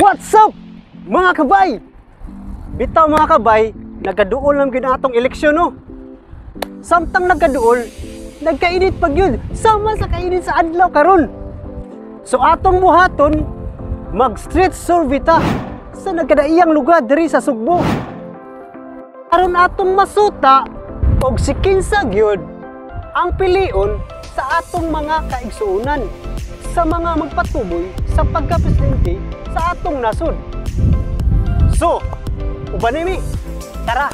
What's up, mga kabay? Bitaw, mga kabay, nagaduol lang gyud ang atong eleksyon, no? Samtang nagaduol, nagkainit pa gyud, sama sa kainit sa adlaw karon. So atong buhaton, mag street survey ta sa nagkadaiyang lugar diri sa Sugbo. Aron atong masuta og si kinsa gyud ang pilion sa atong mga kaigsuonan sa mga magpatuboy sa pagka-presidente sa atong nasod. So, uban mi. Tara!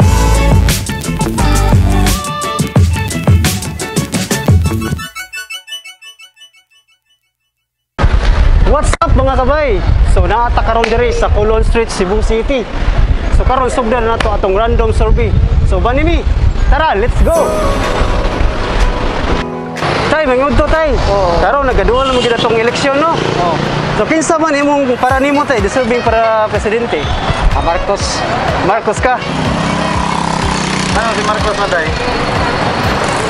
What's up, mga kabay? So naata karon diri sa Colon Street, Cebu City. So karon sugdan na nato atong random survey. So uban mi. Tara, let's go. Tay, mangudto tay. Oo. Karon nagaduol na gyud atong eleksyon, no? Oh. So kinsa man imong para nimo, tay, deserving para presidente? Ah, Marcos. Marcos ka. Ano si Marcos na tay?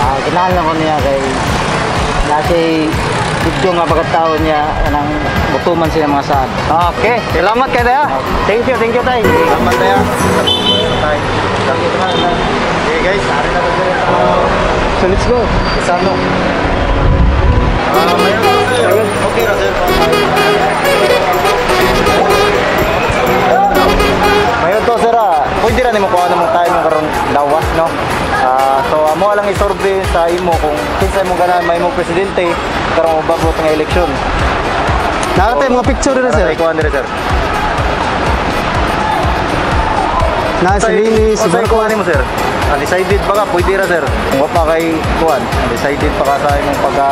Ah, ganahan lang ko niya kay nasa video nga pagkatao niya anang butuman siya mga saad. Okay, salamat kay tay, ha. Thank you, tay. Salamat tayo. Tay. Okay guys, ari na tayo. So let's go. Isano. Ah, mayroon na sir. Okay ra sir. Mayon to sir ah. Pwede ra nimo kuha namong time karon lawas, no. Ah, so amo lang i-survey sa imo kung kinsa imong ganahan mahimong presidente karong ubabot nga eleksyon. Naa tay mga picture diri, sir. Tara, kuha diri, sir. Na si Lini, si Unsay Marcos. kuha nimo, sir? Undecided pa ka, pwede ra, sir. Kung wa pa kay kuan, undecided pa ka sa imong pagka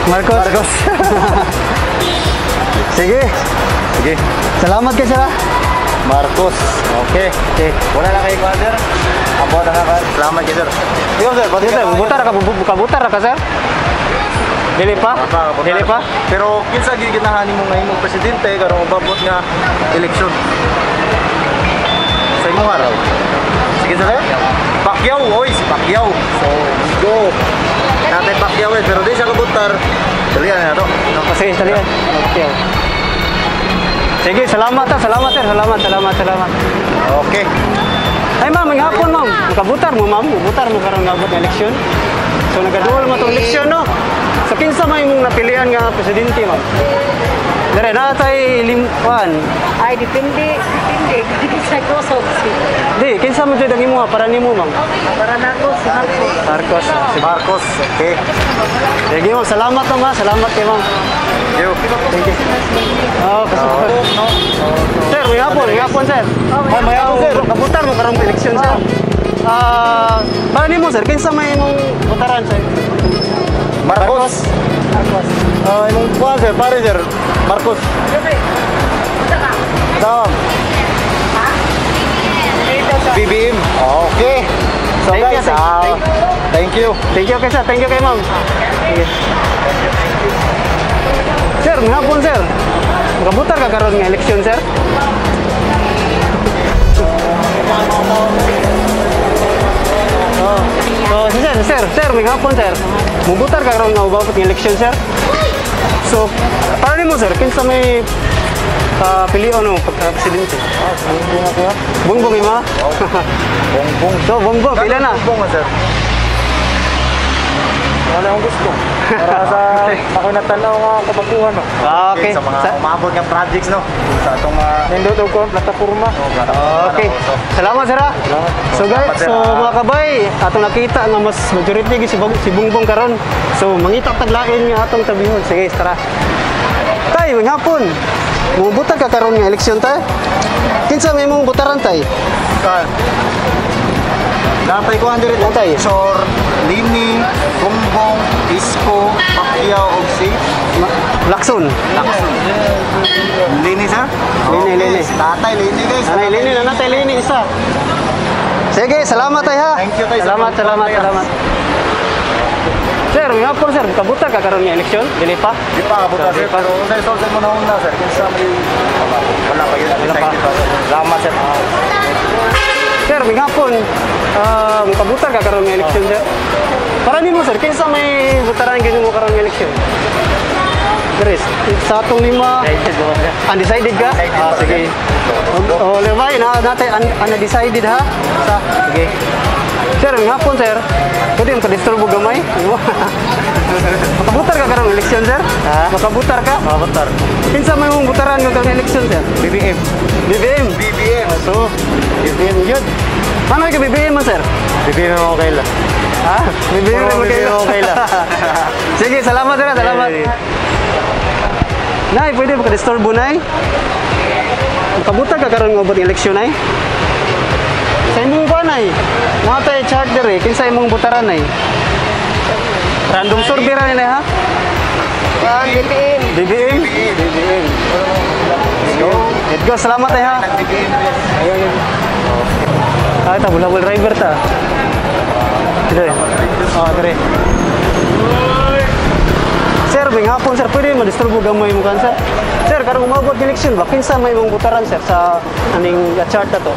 Marcos. Marcos. Sige. Sige. Salamat kay sir, ha. Marcos. Okay. Okay. Wala na kay kuan, sir. Abo na ka. Salamat kay sir. Iyo sir, pati Sige, sir, butar ka, kabutar ka, sir. Dili pa? Dili pa? Pero kinsa gyud ganahan nimo nga imong presidente karong ubabot nga eleksyon? Sa imong araw. Sige sir. Pacquiao, oy, si Pacquiao. So, go. Natay Pacquiao eh, pero di siya kabutar. Dalian na to. Sige, dali yan. Okay. Sige, salamat ha. Salamat, sir. Salamat, salamat, salamat. Okay. Ay ma'am, may hapon, ma'am. Makabutar mo, ma'am. Mubutar mo karong nabot nga eleksyon. So nagaduol mo tong eleksyon, no? So kinsa may imong napilian nga presidente, ma'am? Dere na tay limpan. Ay, depende, depende. Sa kusog. Di, kinsa mo jud ang imo para nimo, ma'am? Para na ko si Marcos. Marcos. Sige. Marcos. Okay. Sige, ma'am. Salamat, ma'am, ha. Salamat kay ma'am. Thank you. Thank you. Oh, sir, may hapon, sir. Oh, may hapon, sir. Kabutar mo karong eleksyon, sir. Ah, para nimo, sir, kinsa may imong butaran, sir? Marcos. Marcos. Ah, imong kuan sir, pare sir. Marcos. Tama. BBM. Okay. So Thank you, guys, ah, thank you. Thank you kay sir, thank you kay ma'am. Sige. Sir, may hapon, sir. Makabutar ka karon nga eleksyon, sir? Oh. So, sir, sir, sir, may hapon, sir. Mubutar ka karon nga ubabot nga eleksyon, sir? So, para nimo, sir, kinsa may pilion mo pagka presidente? Ah, bongbong ako ha. Bongbong ima? Bongbong. So, Bongbong, pila na? Bongbong ah, sir. Wala akong gusto. Para sa ako natanaw nga kabaguhan, no. Ah, okay. Sa mga umabot nga projects, no. Sa atong mga Nindot og kuan plataporma. Okay. Salamat, sir, ha. So guys, Salamat, sir. So mga kabay, atong nakita nga mas majority gyud si Bongbong karon. So mangita taglain nga atong tabihon. Sige, tara. Tay, may hapon. Mubutar ka karon nga eleksyon, tay? Kinsa may imong butaran, tay? Saan? Natay ko ang diri Natay. Sor, Lini, Bongbong, Isko, Pacquiao ug si Lacson. Lacson. Lini, sir? Lini, Okay. Lini. Tatay, Lini guys. Anay Lini na natay Lini isa. Sige, salamat tay ha. Thank you, tay. Salamat, salamat, salamat. Sir, may hapon, sir, kabutar ka karon nga eleksyon? Dili pa? Di pa kabuta sir, Di pa. pero unsay solve mo na una sir? Kinsa may wala pa yun. Wala pa. Decided pa. Salamat sir. Sir, may hapon. Ah, kabutar ka karon nga eleksyon, sir? Para nimo, sir, kinsa may butaran gyud mo karon nga eleksyon? Chris, sa atong lima, undecided ka? Ah, sige. Oh, lebay na natin undecided ha. Sa sige. Sir, ang hapon sir. Pwede yung kadisturbo gamay. Makabutar ka karong eleksyon sir? Ha? Makabutar ka? Makabutar. Kinsa may mong butaran kung karong eleksyon sir? BBM. BBM. BBM. So, BBM yun. Paano ka BBM man sir? BBM mo okay lang. Ha? BBM Oo, mo kayo. BBM okay lang. Sige, salamat sir, salamat. Eh. Nay, pwede ba ka-disturbo, Nay? Makabuta ka karon nga ubot ng eleksyon, Nay? Sa imong ba, Nay? Mga tayo chart diri, kinsa imong butaran, Nay? Random survey ra ni Nay, ha? BBM. BBM? BBM. Let's go. Let's go. Salamat, Nay, ha? Ay, ta, bulabol driver ta. Dire. Oh, dire. Sir, may hapon sir, pwede madisturbo gamay mo kan sir. Sir, karong umabot ng eleksyon ba kinsa may mong butaran sir sa aning chart na to?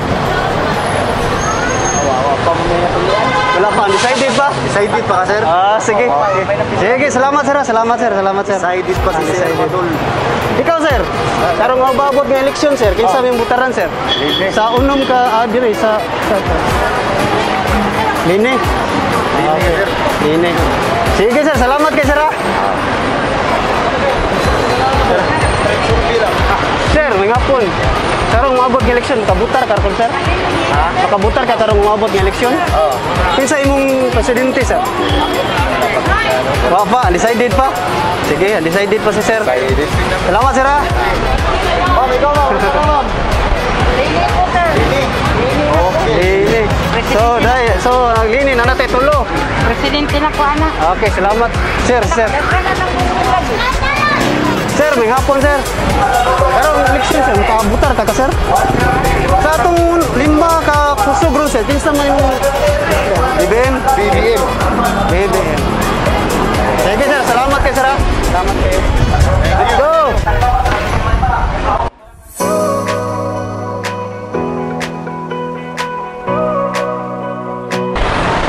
Wala pa, undecided pa? Decided pa ka sir? Ah, sige. Sige, salamat sir, ah. Salamat sir, salamat sir. Decided pa si sir. Undecided. Ikaw sir, karong umabot ng eleksyon sir, kinsa may mong butaran sir? Lini. Sa unom ka dire sa Lini. Lini sir. Lini. Sige sir, salamat kay sir ah. Sir, may hapon. Karong moabot ng eleksyon, makabutar ka karon sir? Ha? Makabutar ka karong moabot ng eleksyon? Oo. Kinsa imong presidente sir? Wa pa, undecided pa. Sige, undecided pa si sir. Decided. Salamat sir ah. Ma'am, ikaw ma'am. Ikaw ma'am. Lini ko, sir. Lini. Okay. Lini. So, dai, so ang lini na natin tulo. Presidente na ko, anak. Okay, salamat. Sir, sir. Daghan na ng bulag. Sir, may hapon sir. Karong eleksyon sir, makabutar ka ka sir? Sa atong lima ka kusog ron sir, kinsa man imong BBM? BBM. BBM. Sige sir, salamat kay sir ah. Salamat kayo. Let's go!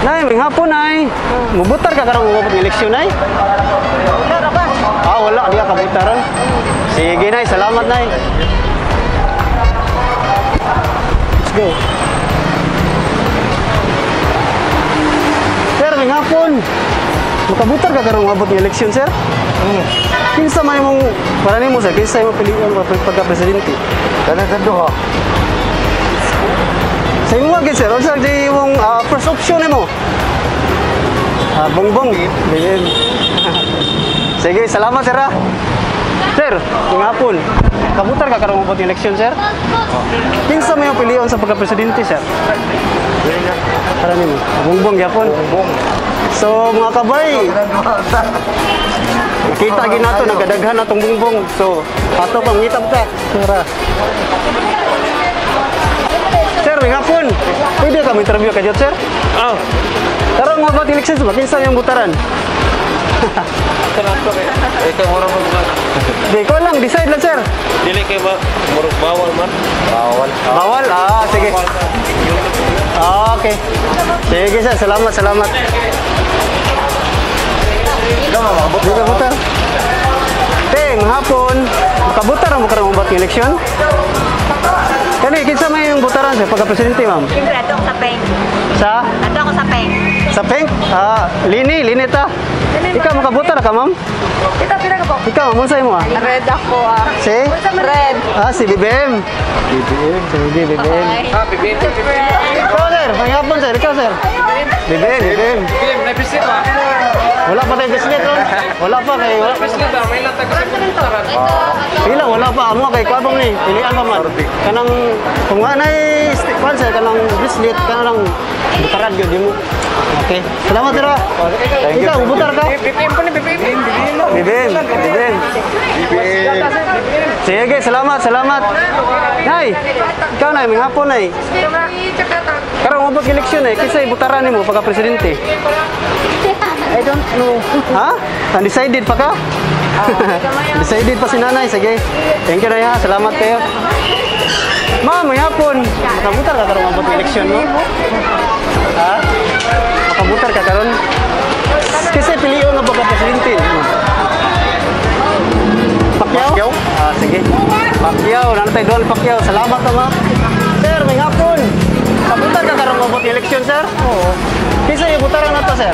Nay, may hapon nay. Mubutar ka karong umabot ng eleksyon nay? Wala ra ba? Ah, wala. Di ka kabutaran. Sige, Nay. Salamat, Nay. Let's go. Sir, may hapon. Makabutar ka karong abot ng eleksyon, sir? Kinsa man imong para nimo sir, kinsa imong pilion pagka presidente? Kanang sa duha. Sa imo gyud sir, unsa di imong first option nimo? Ah, bongbong. BBM. Sige, salamat sir ah. Sir, ing hapon. Kabutar ka karong ubot ng eleksyon, sir? Kinsa may pilion sa pagka-presidente, sir? Para nimo. Bongbong gyapon. Bongbong. So, mga kabay, kita gid nato nagkadaghan atong bongbong. So, ato pang ngitap ka. Sura. Sir, may hapon. Pwede ka interview ka sir? Oh. Karong mga bat eleksyon ba kinsa yung butaran? Ikaw murag mag Di ko lang decide lang sir. dili kay ba murag bawal man. Bawal. Bawal? Ah, sige. Ah, okay. Sige sir, salamat, salamat. Ikaw ma'am, makabot. Di ka butar. Teng, hapon. Makabutar ang karong ubat ng eleksyon? Kani, kinsa may yung butaran sir pagka-presidente, ma'am? Siyempre, ato ako sa peng. Sa? Ato ako sa peng. Sa pink? Ah, lini, lini ta. Ikaw makabutar ka, ma'am? Ito, pila ka po? Ikaw, ma'am, unsa imo ah? Red ako, ah. Si? Red. Ah, si BBM. BBM. Sige, BBM. Ah, BBM. Ikaw, sir. Panghapon, sir. Ikaw, sir. BBM, BBM. BBM, may visit ba? Wala pa tayong bislit, ron. Wala pa kay wala. Visit ba? May latag sa butaran. Pila wala pa amo kay kuan pa man ni. Pilian pa man. Kanang kung anay kuan sir kanang bislit kanang butaran gyud mo. Okay. Salamat sir. Ah. Thank you, Ikaw, thank you. butar ka? BBM po ni BBM. BBM, BBM. BBM. Sige, salamat, salamat. Nay, ikaw nay, may hapon nay. Karong ubos eleksyon eh, kinsa ibutaran nimo pagka presidente? I don't know. Ha? Undecided pa ka? Decided pa si nanay, sige. Thank you nay ha, salamat kayo. Ma'am, may hapon. Makabutar ka karong abot ng eleksyon, no? Ha? Makabutar ka karon? Kasi piliyon nga pagka presidente. Pacquiao, nanatay Don Pacquiao. Salamat ma. Sir, may hapon. Kabutar ka karong mabot eleksyon, sir? Oo. Kinsa yung butaran nato, sir?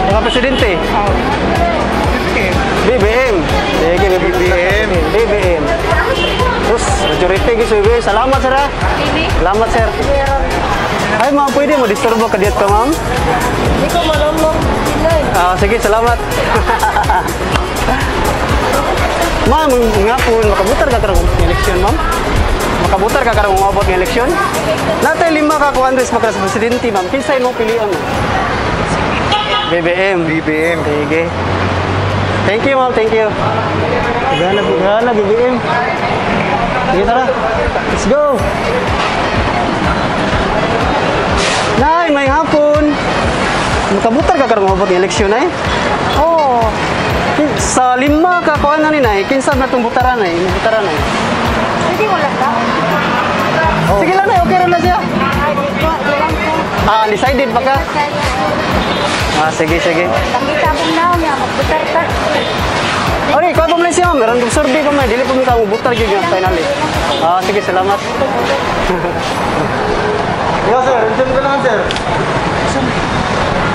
Mga presidente. BBM. Sige, BBM. BBM. Terus, majority guys, BBM. Salamat, sir, ah. Salamat, sir. Ay, ma'am, pwede mo disturbo ka dito, ma'am? Hindi ko malumong sila eh. Ah, sige, salamat. Ma'am, nga po, makabutar ka karong eleksyon, ma'am? Makabutar ka karong umabot ng eleksyon? Natay lima ka kuan res maka sa presidente, ma'am. Kinsa imong pilion, ma'am? BBM. BBM. Sige. Thank you, ma'am. Thank you. Gana, gana, BBM. Sige, tara. Let's go. Nay, may hapon. Makabutar ka karong umabot ng eleksyon, ay? Oo. Sa lima ka kuan na ni nay, kinsa na tong butaran ay, imong butaran ay. Pwede wala ka? Sige lang nay, okay ra na siya. Ay, di ko. Di lang ko. Ah, undecided pa ka? Ah, sige, sige. Nakita akong naon niya. Magbutar ta. Ori, kuan pa man siya, ma'am. Meron survey pa man, dili pa man ka butar gyud yung finally. Ah, sige, salamat. Yo, sir. Nandiyan ka lang, sir.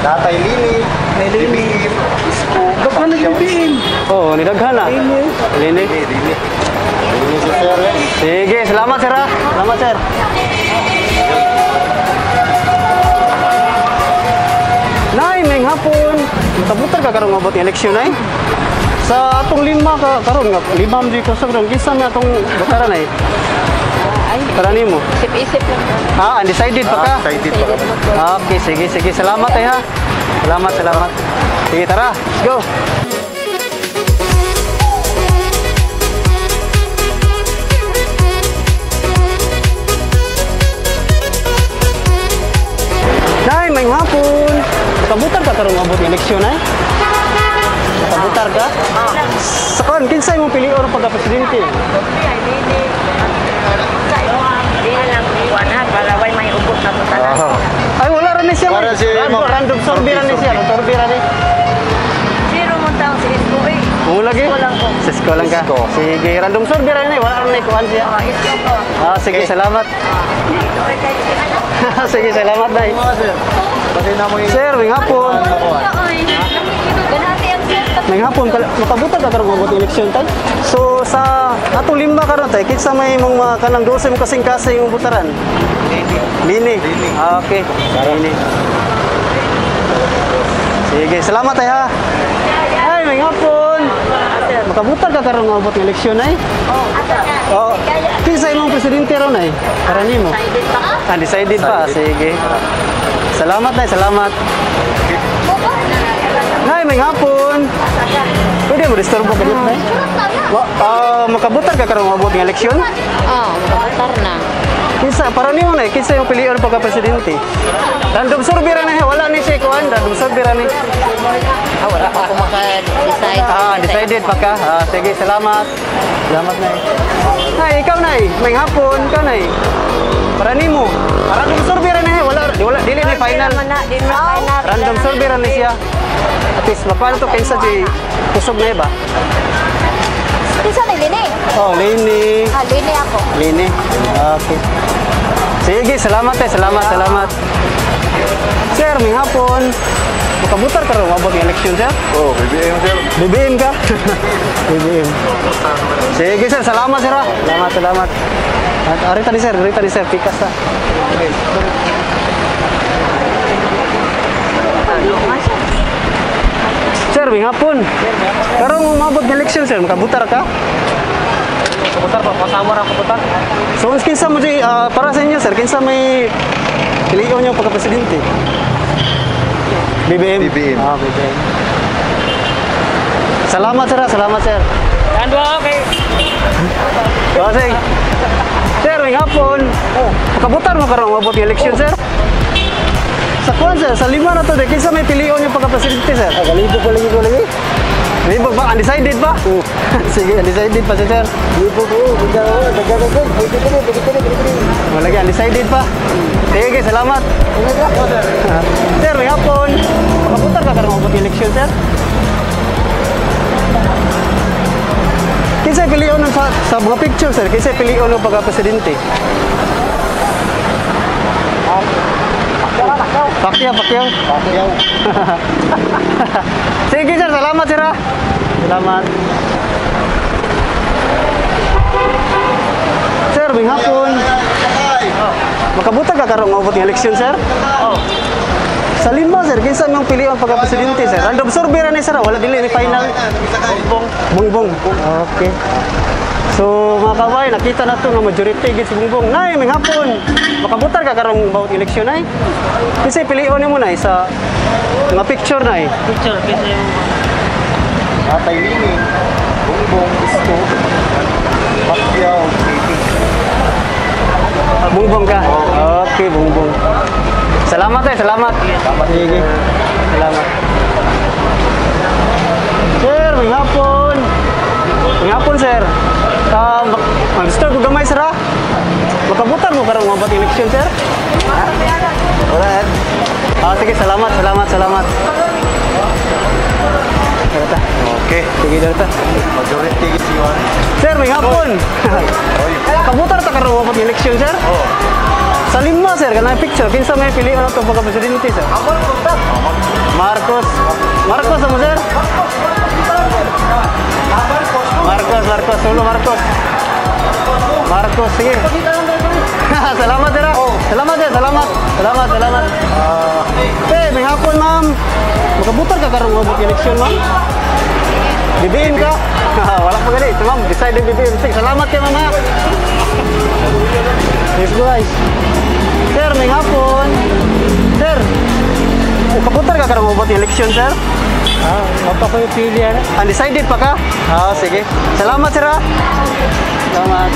Tatay Lini. Lini. Isko. Daghan na BBM. Oo, nidaghan na. Lini. Lini. Lini. Lini si sir. Eh. Sige, salamat sir ah. Salamat sir. Nay, may hapon. Makabutar ka karong mabot ng eleksyon nay. Sa atong lima ka karon nga lima man ko sa karon kinsa man atong butaran ay. Ay, Tara nimo. isip-isip lang. Ah, undecided pa ka. Ah, excited pa kami. Okay, sige, sige. Salamat ay ha. Salamat, salamat. Sige, tara. Let's go. Nay, may hapon. Makabutar ka karong abot ng eleksyon ay? Makabutar ka? Sa kon, kinsay mong pilion pagka presidente? Di na lang kuwan ha. Para way may ubot na to tanan. Ah. Ay, wala rin ni siya. Para si random, Ma'am. random survey rin ni siya. Survey rin ni. Zero mo taong si Isko eh. Oo lagi? Isko lang ko. Sa isko lang ka. Isko. Sige, random survey rin ni. Wala rin ni kuhan siya. Oh, Isko ko. Ah, sige, Okay. salamat. Ito ay kay Sige, salamat, Day. Mga sir. Kasi na mo yung... Sir, may hapon. Ganati ang sir. May hapon, makabuta ka karong mabot eleksyon tay. So sa atong lima karon tay, kinsa may mong mga kanang dose mo kasing-kasing imong butaran? Lini. Lini. Ah, okay. Lini. Sige, salamat tay ha. Ay, may hapon. Makabutar ka karong mabot ng eleksyon ay? Oh, kinsa imong presidente ron ay? Para nimo. Ah, decided pa. Sige. Salamat nay, salamat. Nay, may hapon. Pwede mo disturbo ka dito, nay? Wa, ah, makabutar ka karong mabot ng eleksyon? Oo, makabutar na. Kinsa para nimo nay, kinsa yung pilion pagka presidente? Random survey ra na, wala ni siya kuan, random survey ra ni. Ah, wala pa ako maka-decide. Ah, decided pa ka. Ah, sige, salamat. Salamat nay. Nay, ikaw nay, may hapon ikaw nay. Para nimo. Random survey ra na, wala wala dili ni final. Di na final. Random survey ra ni siya. At least mapano to kinsa di kusog na iba. Kinsa ni Lini? Oh, Lini. Ah, Lini ako. Lini. Okay. Sige, salamat eh. Salamat, salamat. Sir, may hapon. Makabutar ka rin mabot ng eleksyon, sir? Oh, BBM sir. BBM ka? BBM. Sige, sir. Salamat, sir. Ah. Salamat, salamat. At arita ni sir, arita ni sir. Pikas ta. Sir, may hapon. Karong umabot ng eleksyon, sir, makabutar ka? Kabutar pa, kasama ra kabutar. So, kinsa mo di, ah, para sa inyo, sir, kinsa may pilion niyo pagka-presidente? BBM. BBM. Ah, BBM. Salamat, sir. Ah. Salamat, sir. Ando okay. Kasi, sir, may hapon. Oh, pagkabutar mo karong mabot yung eleksyon, sir. Sa kuan, sir, sa lima na to, di, kinsa may pilion niyo pagka-presidente, sir? Ah, galibo ko lagi ko lagi. Libo ba? Undecided ba? Oo. Sige, undecided pa si sir. Libo ko, wala lagi, undecided pa. Sige, salamat. Sir, may hapon. Makabutar ka karong mabot yung eleksyon, sir? Kinsa pilion sa Sa mga picture, sir, kinsa pilion mo pagka presidente? Pacquiao, Pacquiao. Pacquiao. Sige, sir, salamat, sir, ah. Salamat. Sir, may hapon. Makabuta ka karong maabot ng eleksyon, sir? Oh. Sa lima, sir, kinsa imong pilion pagka presidente, sir? Random survey ra ni sir, ah. Wala dili ni final. Bongbong. Bongbong. Okay. So, mga kaway, nakita na to nga majority gid si Bongbong. Nay, may hapon. Makabutar ka karong about eleksyon, nay. Kinsa pilion nimo, nay, sa mga picture, nay? Picture, kasi yung Atay Lini, Bongbong, Isko, Pacquiao, KP. Bongbong ka. Okay, Bongbong. Salamat eh, salamat. Sige. Salamat. Sir, may hapon. May hapon, sir. Mag-start ko gamay, sir, ah. Makabutan mo karong mabat eleksyon, sir? Wala, eh. Ah, sige, salamat, salamat, salamat. Dara ta. Okay. Sige, dara ta. Majority si Juan. Sir, may hapon. Kabutar ta karong mabat eleksyon, sir? Oh. Sa lima, sir, kanang picture, kinsa may pilion ato pagka presidente, sir? Marcos. Marcos mo, sir? Marcos, Marcos, solo Marcos. Marcos, sige. Salamat, sir, ah. Salamat, sir, salamat. Salamat, salamat. Eh, may hapon, ma'am. Makabutar ka karong mabot eleksyon, ma'am? BBM ka? Wala pa gali. Ma'am, decide ang BBM. Sige, salamat kay ma'am, ha. Let's go, guys. Sir, may hapon. Sir, kabutar ka karong mabot eleksyon, sir? Ah, mapa ko yung pili ana. Undecided pa ka? Ah, sige. Salamat, sir, ah. Salamat.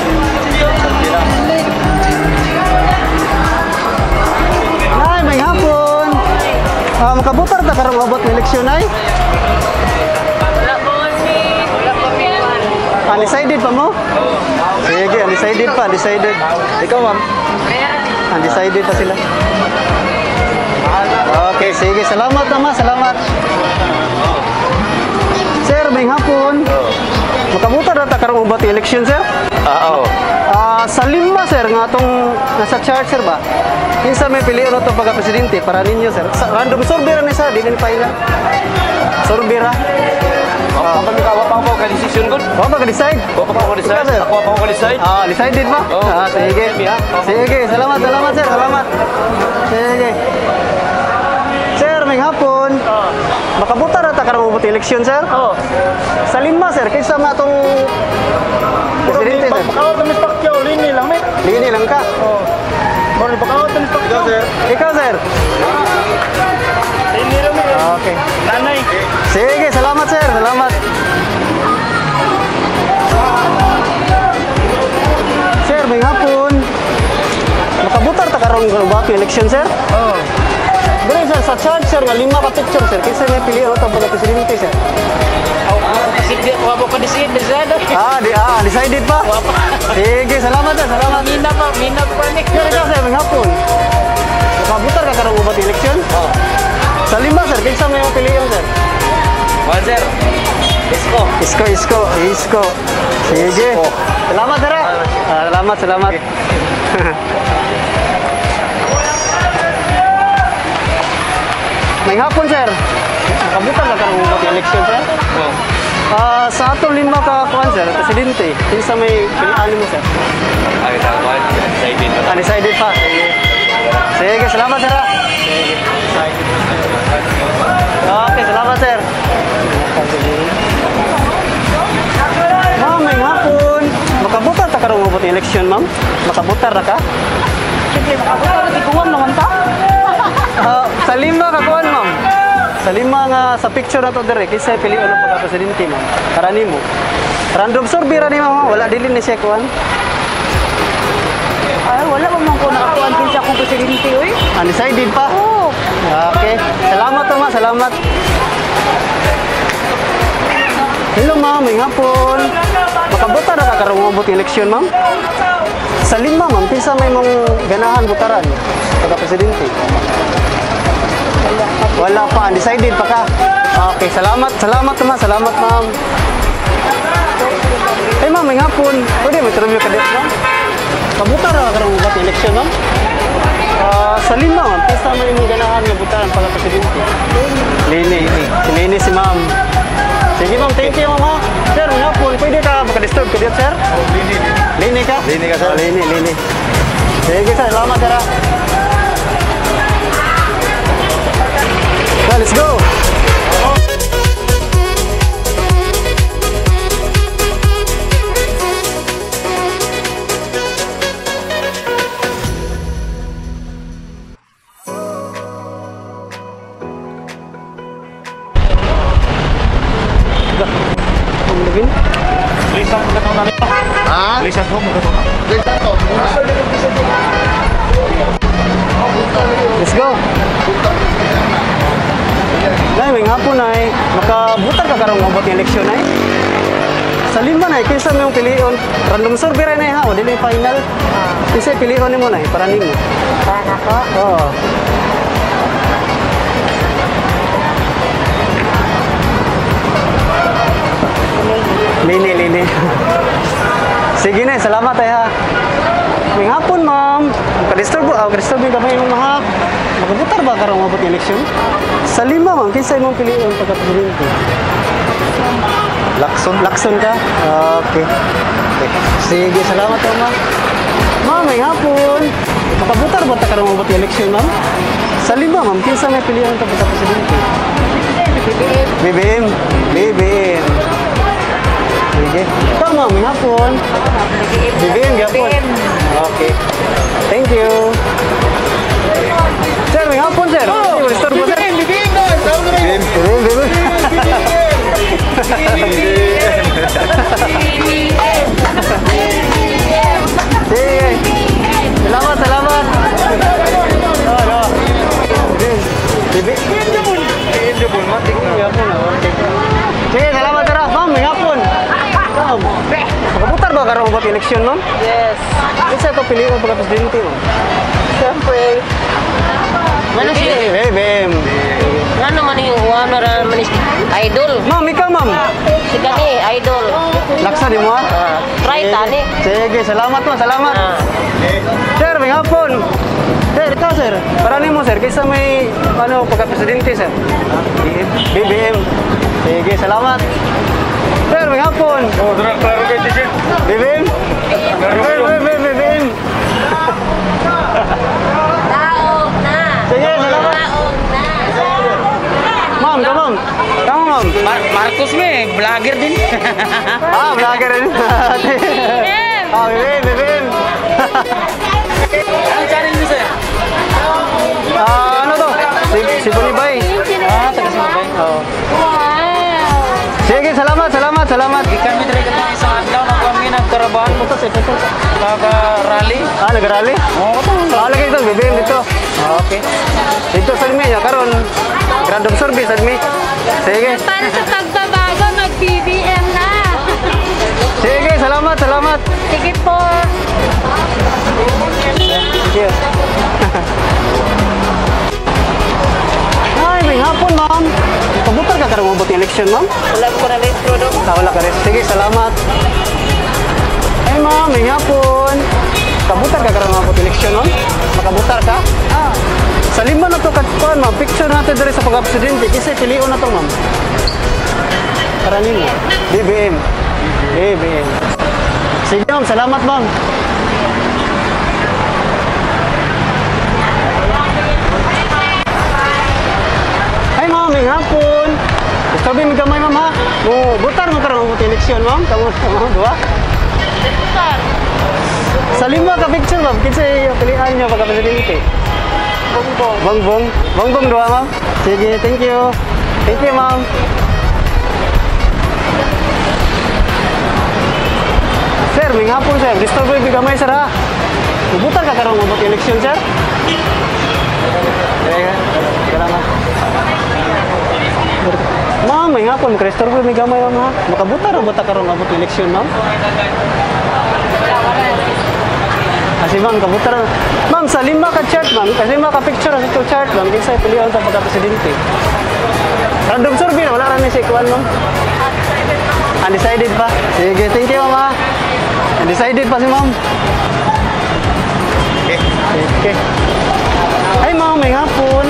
Nay, may hapon. Ah, makabutar ta karong mabot ng eleksyon, nay? Wala po si... Wala po si Undecided pa mo? Sige, undecided pa, undecided. Ikaw, ma'am. Undecided pa sila. Okay, sige. Salamat naman, salamat. Sir, may hapon. Makabutar na ta karong ubat election, sir? Ah, oo. Ah, sa lima, sir, nga atong nasa chart, sir ba? Kinsa may pilion ato pagka presidente para ninyo, sir. Sa, random survey ra ni sir, di na ni final. Survey ra. Wa pa wa pa ko ka decision gud. Wa ba ka-decide? Wa pa ko decide. Ikaw, sir? Ako pa ko decide. Ah, decided ba? Oo. Ah, sige. Sige, salamat, salamat, sir. Salamat. Sige. Sir, may hapon. Makabuta ra ta karong ubot eleksyon, sir? Oo. Sa lima, sir, kinsa man atong presidente, sir? Pakawat na Miss Pacquiao, lini lang mit. Lini lang ka. Oh. Moro pakawat na Miss Pacquiao. Ikaw, sir. Ikaw, sir. Lini lang mit. Okay. Nanay. Sige, salamat, sir. Salamat. Sir, may hapon. Makabutar ta karong ubot eleksyon, sir? Oh. Dili, sir, sa chart, sir, nga lima ka picture, sir. Kinsa may pilion ato pagka presidente, sir? Sige, wa po ka decide, decide. Ah, decided pa? Sige, salamat, sir, salamat. Mina pa, mina pa ni. Sir, ikaw, sir, may hapon. Makabutar ka karong ubat eleksyon? Oo. Sa lima, sir, kinsa may pilion, sir? One, sir. Isko. Isko, isko, isko. Sige. Salamat, sir, ah. Ah, salamat, salamat. May hapon, sir. Makabutar ka karong ubat eleksyon, sir? Oh. Ah, sa atong lima ka kuan, sir, presidente, kinsa may pilian mo, sir? Ay, tama. Decided na. Undecided pa. Sige. Sige, salamat, sir, ah. Sige. Okay, salamat, sir. Ma'am, may hapon. Makabutar ta karong ubot eleksyon, ma'am? Makabutar ra ka? Siyempre, makabuta na ikuwam naman ta. Ah, sa lima ka kuan, ma'am. Sa lima nga sa picture na to dire, kinsa pilion ang pagka-presidente, ma'am? Para nimo. Random survey ra ni ma'am, wala dili ni siya kuan. Ay, wala pa man ko nakakuan kinsa akong presidente, oy. Undecided pa. Oo. Okay. Salamat, ma'am. Salamat. Hello, ma'am. May hapon. Makabuta na ka karong mabot eleksyon, ma'am? Sa lima, ma'am, kinsa may mong ganahan butaran pagka presidente? Wala pa. Undecided pa ka. Okay, salamat. Salamat, ma'am. Salamat, ma'am. Eh, ma'am, Ma'am, may hapon. Pwede may interview ka dito, ma'am? Kabuta ra karong ubat eleksyon, ma'am? Sa lima, ma'am. Kinsa man imong ganahan nga butaran para presidente? Lini. Si Lini si ma'am. Sige, ma'am. Thank you, ma'am, ha. Sir, may hapon. Pwede ka maka-disturb ka dito, sir? Lini. Lini ka? Lini ka, sir. Oh, Lini, Lini. Sige, sir. Salamat, sir, ha. Well, let's go! Let's go. Nay, may hapon ay makabutar ka karong mabot ng eleksyon ay. Sa lima nay, kinsa may pilion? Random survey ra nay ha, o dili final. Kinsa pilion nimo nay para nimo? Para nako. Oo. Lini, lini. Sige na, salamat ay ha. May hapon, ma'am. Ka-disturb, ka-disturb yung kamay mong mahap. Makabutar ba karong mabot ng eleksyon? Sa lima, ma'am, kinsa imong pilion pagka-presidente? Lakson. Lakson ka? Okay. Okay. Sige, salamat po, ma'am. Ma'am, may hapon. Makabutar ba ta karong mabot ng eleksyon, ma'am? Sa lima, ma'am, kinsa may pilion ka pagka-presidente? BBM. BBM. Sige. Ikaw, ma'am, may hapon. BBM, gyapon. Okay. Thank you. Sir, may hapon, sir. Oh, disturb mo, sir. BBM. BBM, BBM. Sige. Salamat, salamat. Oh, no. BBM. BBM. Sige, salamat, sir. Ma'am, may hapon. Ma'am, makabutar ba karong about eleksyon, ma'am? Yes. Kinsa ito piliin pagka-presidente, ma'am? Siyempre. Ano siya? BBM. Nga naman yung uwan na naman is idol. Ma'am, ikaw, ma'am. Si kani, idol. Laksa di mo, ha? Try tani. Sige, salamat, ma'am. Salamat. Sir, may hapon. Sir, ikaw, sir. Para nimo, sir. Kaysa may, ano, pagka-presidente, sir. BBM. Sige, salamat. Sir, may hapon. Oh, klaro kayo, teacher. BBM? BBM, BBM, BBM. Taog na. Sige, salamat. Taog na. Ma'am, ka, ma'am. Kamo, ma'am. Marcos me, vlogger din. Ah, vlogger rin. Ah, BBM, BBM. Anong channel niyo, sir? Ah, ano to? Si Bonibay. Ah, taga Sibonibay. Oo. Sige, salamat, salamat, salamat. Kami diri katong isang adlaw na kami nagkarabahan Punta sa punta. nag-rally. Ah, nag-rally? Oo, Ah, lagi ito, BBM dito. Ah, okay. Dito sa inyo, karon random survey sa inyo. Sige. Para sa pagbabago, mag-BBM na. Sige, salamat, salamat. Sige po. Thank you. Ay, may hapon, ma'am. Pabutar ka karong mabot election, ma'am? Wala ko na rin, product. Ah, wala ka rin. Sige, salamat. Ay, ma'am, may hapon. Kabutar ka karong mabot election, ma'am? Makabutar ka? Oh. Sa lima na to katkuan, ma'am. Picture natin diri sa pagka-presidente. Kasi pilion na to, ma'am. Para nimo. BBM. BBM. Sige, ma'am. Salamat, ma'am. Ay, ma'am, may hapon. Sabi mi gamay, ma'am, ha? Mo, butar mo karong mabot eleksyon, ma'am. Kamo, ma'am, duwa. Sa lima ka picture, ma'am. Kinsa yung pilihan niyo pagka-presidente? Bongbong. Bongbong. Bongbong duwa, ma'am. Sige, thank you. Thank you, ma'am. Sir, may hapon, sir. Disturb mi gamay, sir, ha? Bubutar ka karong mabot eleksyon, sir? Sige, salamat. Ma'am, may hapon. Christopher, may gamay, ma'am, ha? Makabutar o buta karong mabot eleksyon, ma'am? Kasi ma'am, kabutar. Ma'am, sa lima ka chart, ma'am. Sa lima ka picture sa ito chart, ma'am. Kinsa pilihan sa pagka-presidente. Random survey na, wala rin si Kwan, ma'am. Undecided pa. Sige, thank you, ma'am. Undecided pa si ma'am. Okay. Okay. Ay, ma'am, may hapon.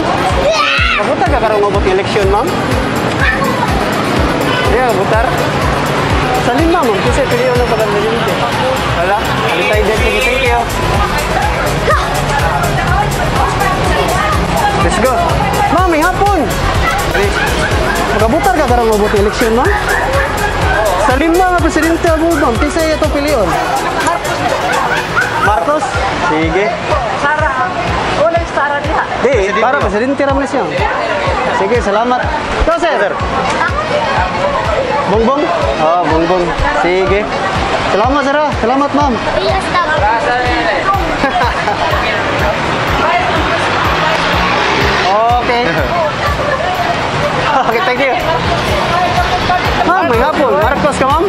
Mabutar ka karong mabot eleksyon, ma'am? Yeah, butar. Sa lima, ma'am. Kasi pili na pagka-presidente. Wala. Undecided. Sige, thank you. Let's go. Ma'am, may hapon. Magabutar ka karong mabot eleksyon, ma'am? Sa lima nga presidente abo, ma'am. Kinsa atong pilion? Marcos. Sige. Sara. Wala yung Sara diha. Di, para presidente ra man siya. Sige, salamat. Ikaw, sir. Bongbong? Oh, bongbong. Sige. Salamat, sir, ah. Salamat, ma'am. Okay. Okay, thank you. Ma'am, may hapon. Marcos ka, ma'am?